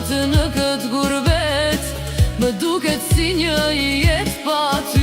Gjatë në këtë gurbet, më duket si një jetë pa ty.